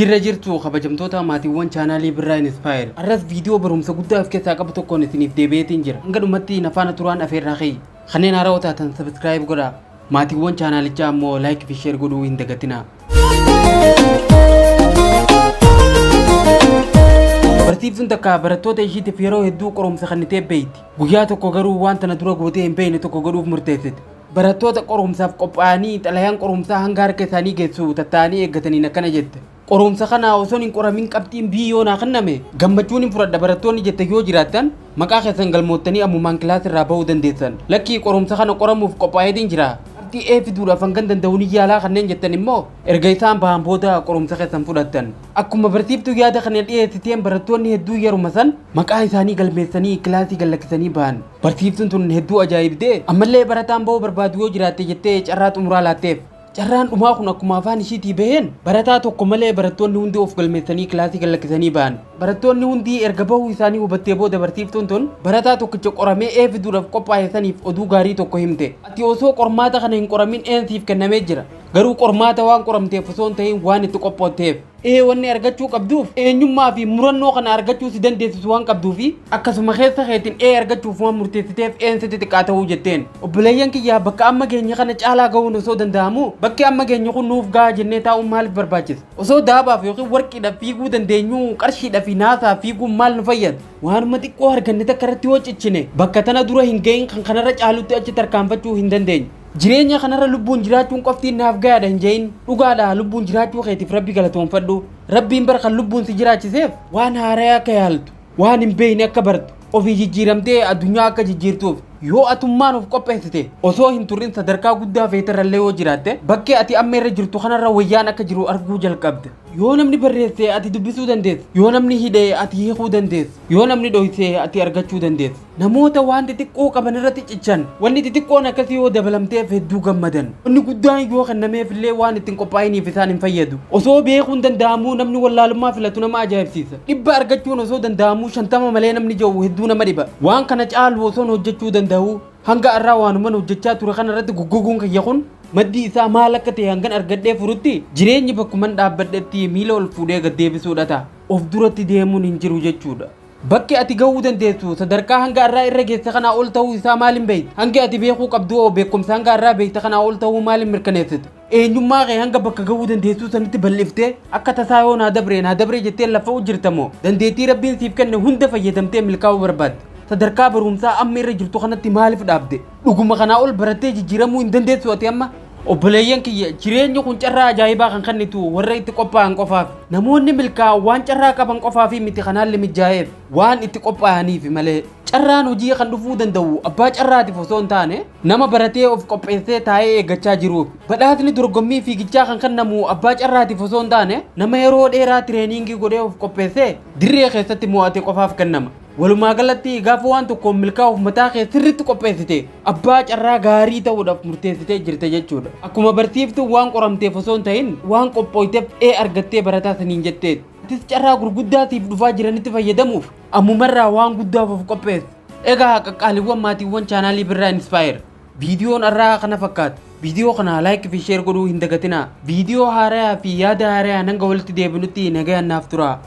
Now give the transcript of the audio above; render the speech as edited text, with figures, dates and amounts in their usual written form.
Jirra jirtu kabajamtoota maatiiwwan chaanaalii Birraa Inspire. Har'as viidiyoo barumsa guddaa of keessaa qabu tokkoon isiniif deebi'eetiin jira. Hanga dhumatti na faana turaan afeerraa kiyya. Kanneen haarawaa taatan subscribe godhaa. Maatiiwwan chaanaalichaa ammoo like fi share godhuu hin dagatinaa. Barsiiftuun takka barattoota ishiitiif yeroo hedduu qorumsa kennitee beekti. Guyyaa tokko garuu waan tana dura gootee hin beekne tokko godhuuf murteessite. Barattoota qorumsaaf qophaa'anii xalayaan qorumsaa hanga harka isaanii geessu tatta'anii eeggataniin akkana jette. Qorumsa kana osoon hin qoramin qabxiin B yoo naa kenname gammachuun hin fudhadha barattoonni jette yoo jiraattan maqaa keessan galmoottanii ammumaan kilaas irraa bahuu dandeessan. Lakkii qorumsa kana qoramuuf qophaa'eetiin jira. Qabxii A fiduudhaaf hangan danda'u ni yaalaa kanneen jettan immoo erga isaan bahan booda qorumsa keessan fudhattan. Akkuma barsiiftuu yaada kana dhiyeessiteen barattoonni hedduu yeruma san maqaa isaanii galmeessanii kilaasii gad lakkisanii bahan. Barsiiftuun tun hedduu ajaa'ibdee ammallee barataan bahuu barbaadu yoo jiraatte jettee carraa xumuraa laatteef. Carraan dhumaa kun akkuma afaan ishiitii baheen barataa tokko malee barattoonni hundi of galmeessanii kilaasii gad lakkisanii bahan. Barattoonni hundi erga bahuu isaanii hubattee booda barsiiftuun tun barataa tokkicha qoramee A fiduudhaaf qophaa'e saniif oduu gaarii tokko himte. Ati osoo qormaata kana hin qoramin A'n siif kennamee jira. Garuu qormaata waan qoramteef osoo hin ta'in waan itti qophootteef. Ee wanni argachuu qabduuf eenyummaa fi murannoo kana argachuu si dandeessisu waan qabduufi akkasuma keessa keetiin ee argachuuf waan murteessiteef een sitti xiqqaa ta'uu jetteen. Obboleeyyan kiyya bakka amma geenye kana caalaa gahuun osoo danda'amuu bakki amma geenye kun nuuf gaha jennee taa'uun maaliif barbaachisa? Osoo daabaaf yookiin warqiidhaaf fiiguu dandeenyuu qarshiidhaa fi naasaaf fiiguun maal nu fayyada? Waanuma xiqqoo arganne takka irratti yoo cichine bakka tana dura hin gahin kan kanarra caalutti achi tarkaanfachuu hin dandeenyu. Jireenya kanarra lubbuun jiraachuun qoftiin naaf gayaadha hin je'in. Dhugaadha lubbuun jiraachuu keetiif Rabbi galatoonfadhu. Rabbiin bar kan lubbuun si jiraachiseef waan haaraya akka yaaltu, waan hin beeyne akka bartu, ofii jijjiiramtee addunyaa akka jijjiirtuuf. Yoo atummaan of qopheessite osoo hin turrin sadarkaa guddaa feeterrallee yoo jiraatte bakkee ati amma irra jirtu kanarra wayyaan akka jiru arguu jalqabda. Yoo namni barreesse ati dubbisuu dandeessa. Yoo namni hidhe ati hiikuu dandeessa. Yoo namni dhoyse ati argachuu dandeessa. Namoota waan xixiqqoo qaban irratti cichan, wanni xixiqqoon akkasii yoo dabalamteef hedduu gammadan. Wanni guddaan yoo kennameef illee waan itti hin qophaa'iniif isaan hin fayyadu. Osoo beekuun danda'amuu namni wallaalummaa filatu nama ajaa'ibsiisa. Dhibba argachuun osoo danda'amuu 50 malee namni ja'u hedduu nama dhiba. Waan kana caalu osoon hojjechuu danda'uu hanga arraa waanuman hojjechaa ture kana irratti goggoguun kiyya kun maddi isaa maal akka ta'e hangan argadhee furutti jireenyi bakkuman dhaabbadhetti miila ol fuudhee gad deebisuudha ta'a. Of duratti deemuun hin jiru jechuudha. Bakki ati gahuu dandeessu sadarkaa hanga arraa irra geesse kanaa ol ta'uu isaa maaliin beekta? Hangi ati beekuu qabdu hoo beekumsa hanga arraa beekte kanaa ol ta'uu maaliin mirkaneessita? Eenyummaa kee hanga bakka gahuu dandeessuu sanitti bal'iftee akka tasaa yoo naa dabre naa dabre jettee laffa'u jirta moo dandeettii Rabbiin siif kenne hunda fayyadamtee milkaa'uu barbaadda? Sadarkaa barumsaa amma irra jirtu kanatti maaliif dhaabde? Dhuguma kanaa ol barattee jijjiiramuu hin dandeessu ati amma? Obboleeyyan kiyya, jireenyi kun carraa ajaa'ibaa kan kennitu warra itti qophaa'an qofaaf. Namoonni milkaa'an waan carraa qaban qofaaf miti kan haalli mijaa'eef, waan itti qophaa'aniif malee. Carraan hojii kan dhufuu danda'u abbaa carraatiif osoo hin taane, nama baratee of qopheessee taa'ee eeggachaa jiruuf. Badhaasni dorgommii fiigichaa kan kennamu abbaa carraatiif osoo hin taane, nama yeroo dheeraa tireeniingii godhee of qopheessee dirree keessatti mo'ate qofaaf kennama. Walumaa galatti gaafa waan tokkoon milkaa'uuf mataa kee sirriitti qopheessite abbaa carraa gaarii ta'uudhaaf murteessitee jirta jechuudha. Akkuma barsiiftuun waan qoramteef osoo hin ta'in waan qophooyteef ee argattee barataa saniin jetteet. Atis carraa gurguddaa siif dhufaa jiranitti fayyadamuuf ammumarraa waan guddaaf of qopheessi. Egaa qaqqaaliiwwan maatiiwwan chaanaalii Birraa Inspire viidiyoon har'aa kana fakkaata. Viidiyoo kana like fi share godhuu hin dagatinaa. Viidiyoo haarayaa fi yaada haarayaan hanga walitti deebinutti nagayaan naaf turaa.